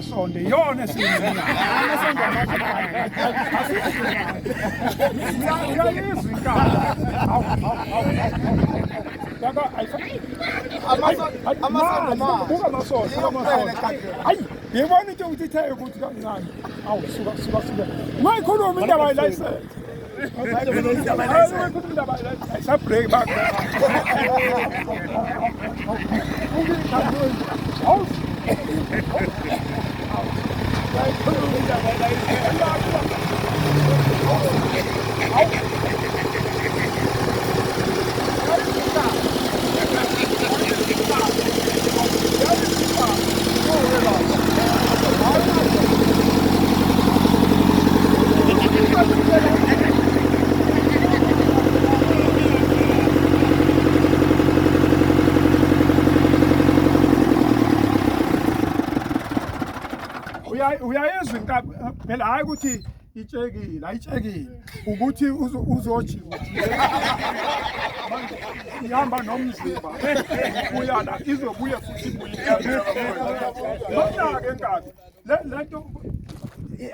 Sonde iyona esiyayizwa inkaba. Awu awu awu. Yaka Amasondo. Buka amasondo, buka amasondo. Hayi, ngibona into ukuthi ithe ukuthi kancane. Awu suka suka suka. Ungayikhuluma indaba ye-license. Ungayikhuluma indaba ye-license. Ayisabreak bakho. Awu. Uyayizwa inkabi phela, hayi ukuthi itshekile, ayitshekile ukuthi uzojika manje ihamba nomzimba uya la, izobuya futhi ibuye. Mana-ke nkabi le nto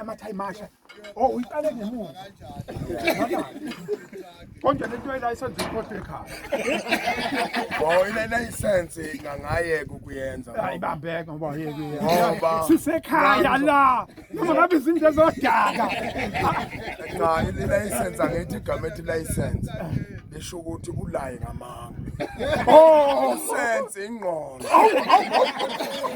amathayi masha. Oh, uyiqale ngemuva. Konje lento yelayisense ikhohlwe ekhaya. Oh, ile license ngangayeka ukuyenza. Ayibambeka ngoba yeke. Ngoba Sisekhaya la. Noma ngabe izinto ezodaka. Cha, ile license, angithi igama ethi license lisho ukuthi ulaye ngamanga. Sense ingqondo.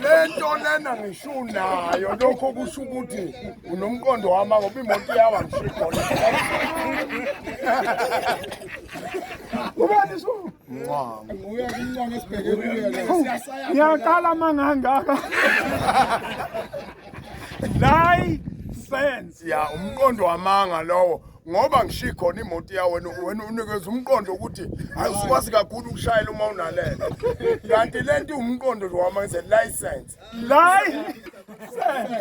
Lento lena ngisho unayo, lokho kusho ukuthi unomqondo wama, ngoba imoto iyawa ngisho ikhona. Ubani su? Mncwango. Nguye kumncwango esibheke kuye lo. Siyasaya. Ngiyaqala mangangaka. License. Ya, umqondo wamanga lowo, ngoba ngisho ikhona imoto ya wena, wena unikeza umqondo ukuthi hayi, usukwazi kakhulu ukushayela uma unalele, kanti lento umqondo nje wamanga is license. License.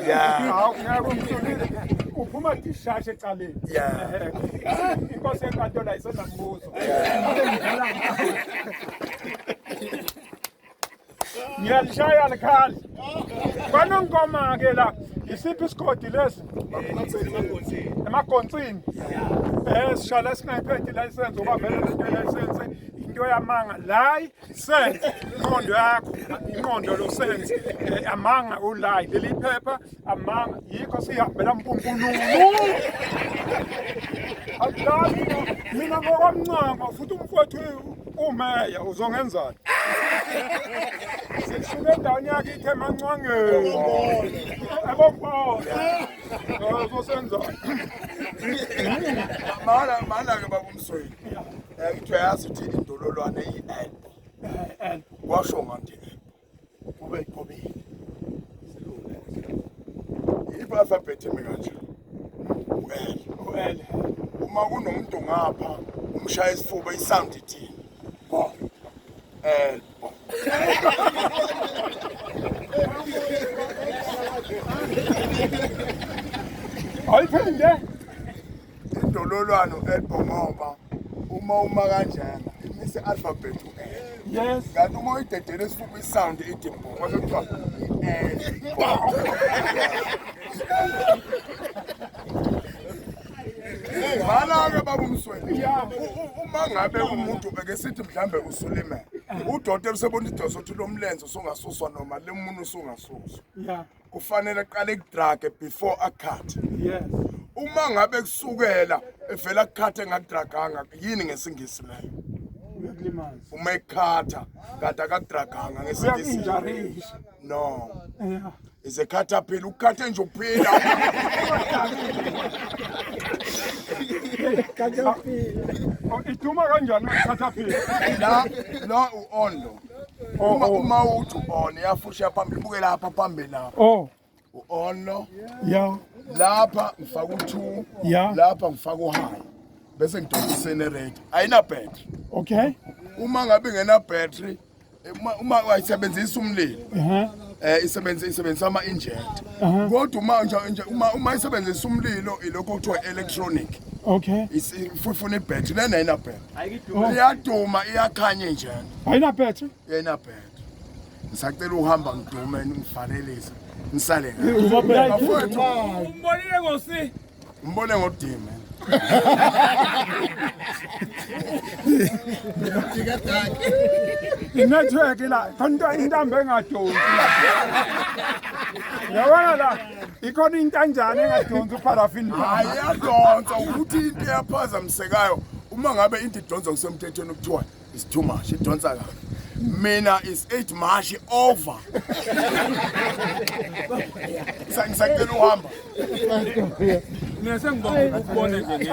Yeah. Hawu, ngeke ungihlulile. Uphuma dishashe ecaleni. Inkosi yenkantolo ayisenambuzo. Ngiyalishaya likhali. Kwanongoma-ke la, isiphi isigodi lesi? Emagonsini. Sishala singayiphethe ilayisense, ngoba vele lento yelayisense into yamanga. License, ingqondo yakho, ingqondo lo sense. Amanga ulayi. Leli phepha amanga, yikho sihambela mpumpululu. Akudlali mina ngokwamncamo futhi umfowethu umeya uzongenzani? Sisuke endaweni yakithi emancwangeni. Abokubona. Uzosenzani? Mana mana ke baba uMsweli. Ngithi uyazi ukuthi indololwane i-L. L. Washo ngathi kube igobile. Yiphi alphabet emi kanje? U-L. U-L. Uma kunomuntu ngapha umshaya isifuba, isound ithini? Bo. L. Bo. Ayiphinde. Indololwane u-L bo, ngoba uma kanjena imise alphabet u-L. Kanti uma uyidedela isifuba, isound ithi bo. Mase kuthiwa i-L. Bo. Mana-ke baba uMsweli, uma ngabe umuntu eke sithi mhlambe usulimele, udokotela usebona idoso ukuthi lo mlenze usungasuswa noma le muntu usungasuswa, kufanele aqale kudrage before akhathe. Uma ngabe kusukela evela kukhathe engakudraganga, yini ngesingisi leyo? Uyakulimaza. Uma ekhatha kanti akakudraganga ngesingisi? Uyaku-injurisha. No, is a caterpillar, ukukhathe nje ukuphila. Oh, iduma kanjani caterpillar? La lo u-on lo. Oh, Uma oh. uma uthi u-on, iyafusha phambili, buke lapha phambili lapha. U-on lo. Lapha ngifaka u-2. Lapha ngifaka u-high, bese ngidonsa igenerator, ayina battery. Uma ngabe ingena battery, uma ayisebenzisa umlilo, isebenzisa ama injector, kodwa uma nje uma isebenzisa umlilo, ilokho okuthiwa electronic. Ifuna ibhetri, lena ayina battery, iyaduma, iyakhanya njena. Ayina battery. Ayina battery. Ngisacela uhamba ngidume, ngivalelise. Nisale kahle. Bafowethu, Umbonile ngosi. Umbone ngodime. Inetwork la, khona intambo engadonsi. Yabona la, ikhona intanjana engadonsi uparafini. Hayi iyadonsa ukuthi into eyaphazamisekayo uma ngabe into idonsa kusemthethweni kuthiwa is too much idonsa kabi. Mina is 8 March over. Ngisacela uhamba. Mina sengibonga ukubona nje.